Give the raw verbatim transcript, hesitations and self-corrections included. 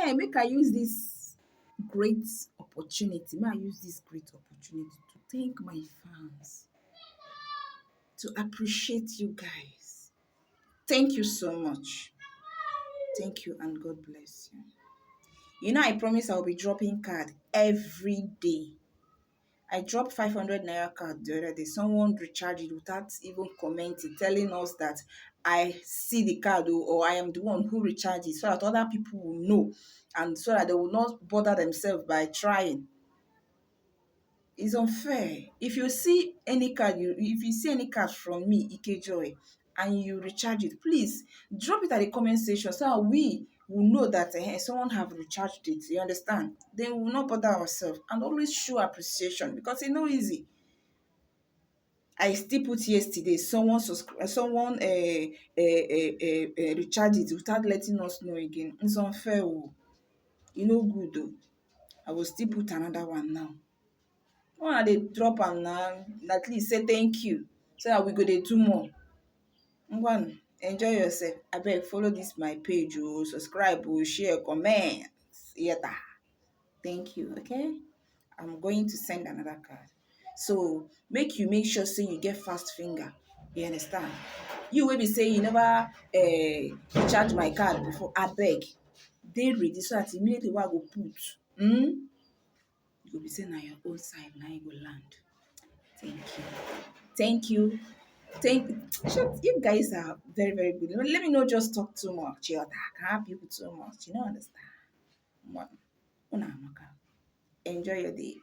Hey, make I use this great opportunity. May I use this great opportunity to thank my fans, to appreciate you guys. Thank you so much. Thank you and God bless you. You know, I promise I'll be dropping card every day. I dropped five hundred naira card the other day. Someone recharged it without even commenting, telling us that I see the card o, or I am the one who recharged it, so that other people will know and so that they will not bother themselves by trying. It's unfair. If you see any card, you if you see any card from me, Ike Joy, and you recharge it, please drop it at the comment section so that we will know that eh, someone have recharged it. You understand? Then we will not bother ourselves and always show appreciation because it's not easy. I still put yesterday. Someone subscribe, someone uh, uh, uh, uh, uh, recharge it without letting us know again. It's unfair. Oh. You know good though. I will still put another one now. When I dey drop am now, at least say thank you so that we go dey do more. Ngwan, enjoy yourself. Abeg follow this my page o, subscribe o, share, comment. Yeta. Thank you, okay? I'm going to send another card. So make you make sure say you get fast finger. You understand? You will be saying you never uh, charge my card before. I beg. They ready so that immediately what I go put. Hmm? You go be saying na your own side na you go land. Thank you. Thank you. Thank shut you guys are very, very good. Let me not just talk too much. You attack people too much. You don't understand. One. Una amaka. Enjoy your day.